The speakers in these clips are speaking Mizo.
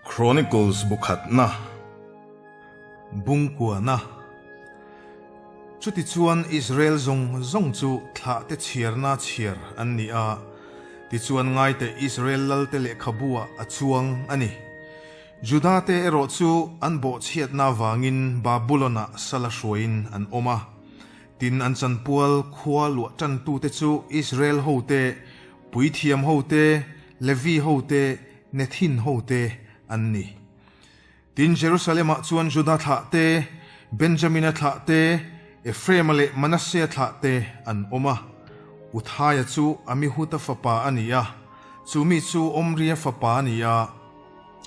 Chronicles bu khatna, Bungkuana. Chutichuan Israel zawng zawng chu thlahte chhiarna chhiar an ni a, tichuan ngaite Israel lalte lehkhabu-ah a chuang a ni. Juda-te erawh chu an bawhchhiatna avangin Babulon-ah sala hruaiin an awm a. Tin, an chanpual khua luah tantute chu Israel hote, Puithiam hote, Levi hote, Nethin hote an ni. Tin, Jerusalem-ah chuan Juda thlah te, Benjamina thlah te, Ephraim-a leh Manasseh-a thlah te an awm a. Uthaia chu Amihuta fapa a ni a, chu mi chu Omria fapa a ni a,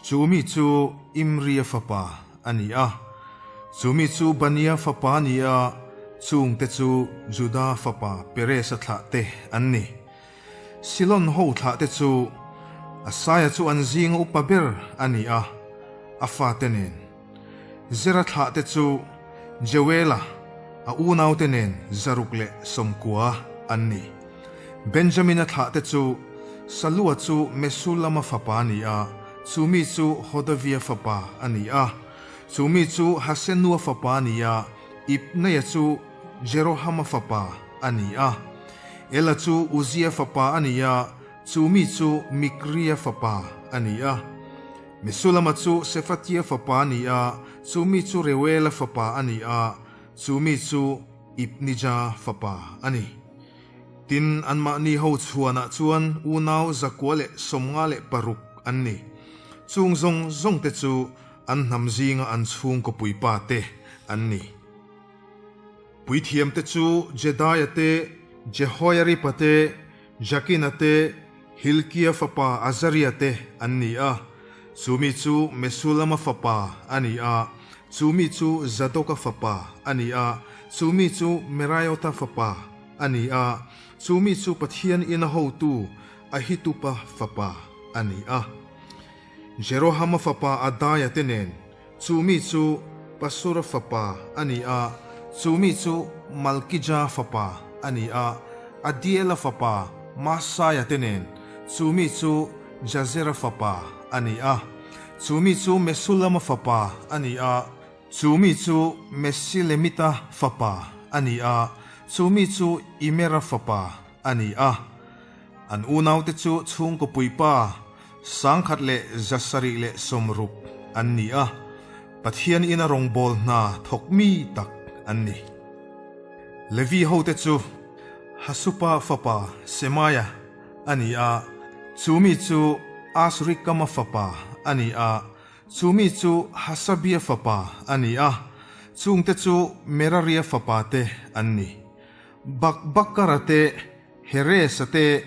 chu mi chu Imria fapa a ni a, chu mi chu Bania fapa a ni a, chungte chu Juda fapa Peresa thlah te an ni. Silon ho thlah te chu Asaia chu an zinga upa ber a ni a, a fate nen. Zera thlah te chu Jeuela, a unaute nen Zaruk leh Sawmkua an ni. Benjamina thlah te chu Salua chu Mesulama fapa a ni a, chu mi chu Hodavia fapa a ni a, chu mi chu Hasenua fapa a ni a, Ibneia chu Jerohama fapa a ni a. Ela chu Uzia fapa a ni a, chu mi chu Mikria fapa a ni a. Mesulama chu Sefatia fapa a ni a, chu mi chu Reuela fapa a ni a, chu mi chu Ibnija fapa a ni. Tin, anmahni ho chhuanah chuan unau 156 an ni. Chung zawng zawngte chu an hnam zinga an chhungkaw puipa te an ni. Puithiamte chu Jedaia te, Jehoiaripa te, Jakina te, Hilkia fapa Azaria te an ni a. Chu mi chu Mesulama fapa a ni a, chu mi chu Zadoka fapa a ni a, chu mi chu Meraiotha fapa a ni a, chu mi chu Pathian ina hotu Ahitupa fapa a ni a. Jerohama fapa Adaia te nen Chu mi chu Pasura fapa a ni a, chu mi chu Malkija fapa a ni a, Adiela fapa Masaia te nen, chu mi chu Jazera fapa a ni a, chu mi chu Mesulama fapa a ni a, chu mi chu Mesilemita fapa a ni a, chu mi chu Imera fapa a ni a. An unaute chu chhungkaw puipa 1760 an ni a, Pathian ina rawngbâwl hna thawk mi tak an ni. Levi hote chu Hasupa fapa Semaia a ni a, chu mi chu Asrikama fapa a ni a, chu mi chu Hasabia fapa a ni a, chungte chu Meraria fapate an ni. Bakbakara te, Heres-a te,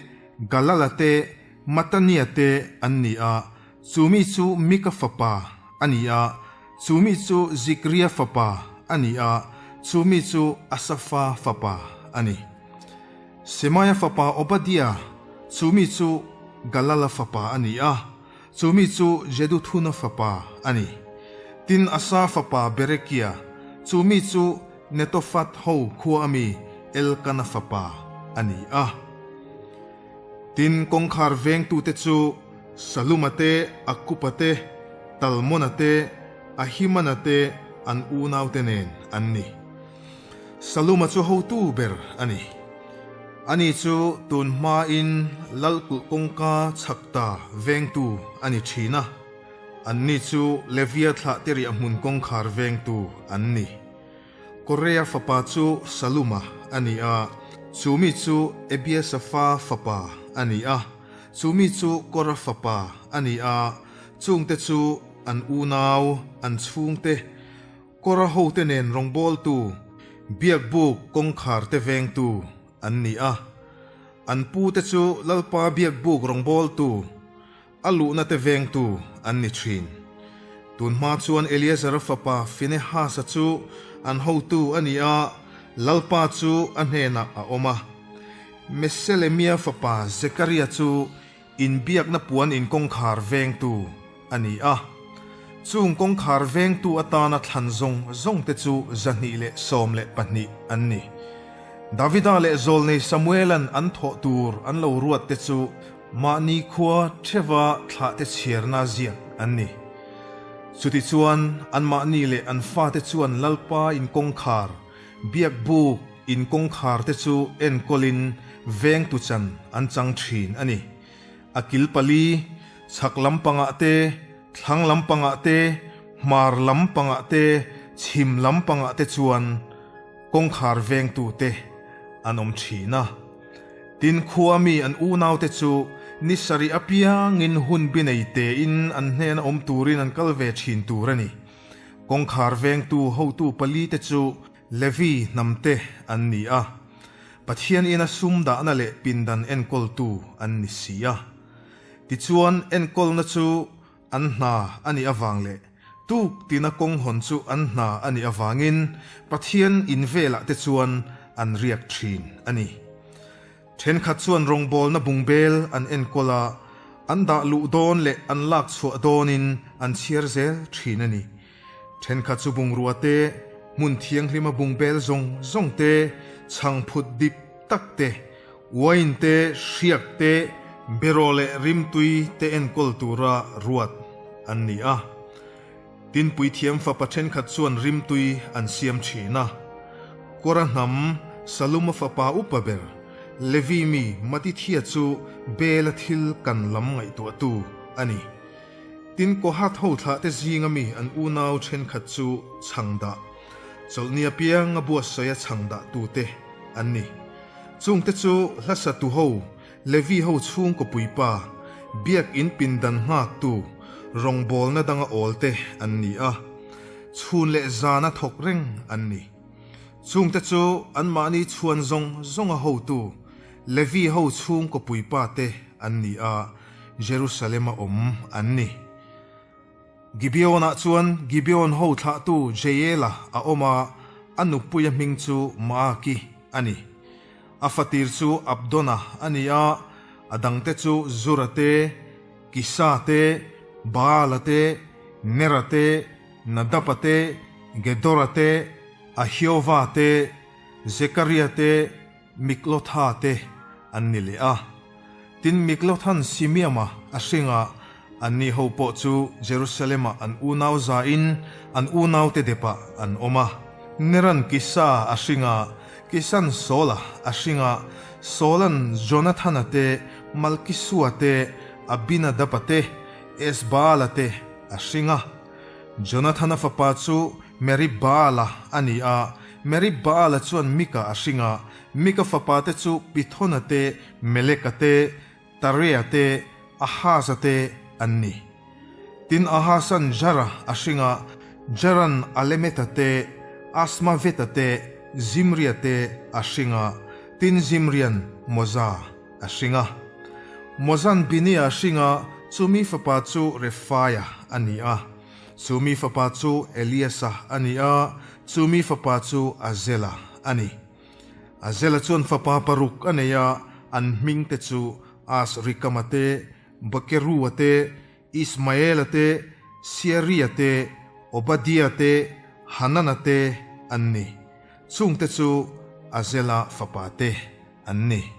Galala te, Matania te an ni a, chu mi chu Mika fapa a ni a, chu mi chu Zikria fapa a ni a, chu mi chu Asafa fapa a ni. Semaia fapa Obadia, chu mi chu Galala fapa a ni a, chu mi chu Jeduthuna fapa a ni. Tin, Asa fapa Berekia, chu mi chu Netophat ho khua ami Elkana fapa a ni a. Tin, kawngkhar vengtute chu Saluma te, Akupa te, Talmona te, Ahimana te an unaute nen an ni. Saluma chu hotu ber a ni. Ani chu tun hmain Lalkulh kawngka chhakta vengtu a ni thin a. Anni chu Levia thlah te riah hmun kawngkhar vengtu an ni. Korea fapa chu Saluma a ni a, chu mi chu Ebiasafa fapa a ni a, chu mi chu Kora fapa a ni a, chungte chu an unau, an chhungte, Kora hote nen rawngbawltu, biakbuk kawngkhar te vengtu an ni a. An pute chu Lalpa biakbuk rawngbawltu, A luhna te vengtu an ni thin. Tun hma chuan Eleazara fapa Finehasa chu an hotu a ni a, Lalpa chu a hnenah a awm a. Meselemia fapa Zekaria chu inbiakna puan in kawngkhar vengtu a ni a. Chung kawngkhar vengtu atana thlan zawng zawng te chu 212 an ni. Davida leh zawlnei Samuela'n an thawh tur an lo ruat te chu Mahni khua theva thlahte chhiarna ziak an ni. Chutichuan, anmahni leh an fate chuan Lalpa in kawngkhar, biak buk in kawngkhar te chu enkawlin vengtu chan an chang thin a ni. A kil pali, chhak lampangah te, thlang lampangah te, hmar lampangah te, chhim lampangah te chuan kawngkhar vengtu te an awm thin a. Tin, khua mi an unaute chu ni sarih apiangin hun bi nei tein an hnena awm turin an kal ve thin tur a ni. Kawngkhar vengtu hotu palite chu Levi hnamte an ni a, Pathian ina sum dahna leh pindan enkawltu an ni si a. Tichuan, enkawlna chu an hna a nih avang leh tuk tina kawng hawn chu an hna a nih avangin Pathian in velah te chuan an riak thin a ni. Thenkhat chuan rawngbawlna bungbel an enkawl a, an dah luh dawn leh an lak chhuah dawnin an chhiar zel thin a ni. Thenkhat chu bungrua te, hmun thianghlima bungbel zawng zawng te, chhangphut dip tak te, uain te, hriak te, beraw leh rimtui te enkawl tura ruat an ni a. Tin, puithiam fapa thenkhat chuan rimtui an siam thin a. Kora hnam, Saluma fapa upa ber, Levi mi Matithia chu Bela thil kan lam ngaihtuahtu a ni. Tin, Kohath ho thlahte zinga mi an unau thenkhat chu chhang dah, chawlhni apianga buatsaia chhang dahtute an ni. Chungte chu hlasatu ho, Levi ho chhungkaw puipa, biakinn pindan nghaktu, rawngbawlna danga awlte an ni a, chhun leh zana thawk reng an ni. Chungte chu anmahni chhuan zawng zawnga hotu, Levi ho chhungkaw puipa te an ni a, Jerusalem-a awm an ni. Gibeon-ah chuan Gibeon ho thlahtu Jeiela a awm a, a nupuia hming chu Maaki a ni. A fatir chu Abdona a ni a, a dangte chu Zura te, Kisa te, Baala te, Nera te, Nadaba te, Gedora te, Ahiova te, Zekaria te, Miklotha te an ni leh a. Tin, Miklothan Simeama a hring a, anni ho pawh chu Jerusalem-ah an unau zain an unaute depah an awm a. Neran Kisa a hring a, Kisan Saula a hring a, Saula'n Jonathana te, Malkisua te, Abinadaba te, Esbaala te a hring a. Jonathana fapa chu Merib-baala a ni a, Merib-baala chuan Mika a hring a, Mika fapa te chu Pithona te, Meleka te, Tarea te, Ahaza te an ni. Tin, Ahaza'n Jara a hring a, Jara'n Alemeta te, Asmaveta te, Zimria te a hring a, tin Zimria'n Moza a hring a. Moza'n Binia a hring a, chumi fapa chu Refaia a ni a. Chumi fapa chu Eliasa a ni a, chumi fapa chu Azela a ni. Azela chuan fapa paruk a nei a, an hming te chu Asrikama te, Bakerua te, Ismaela te, Siaria te, Obadia te, Hanana te an ni. Chungte chu Azela fapa te an ni.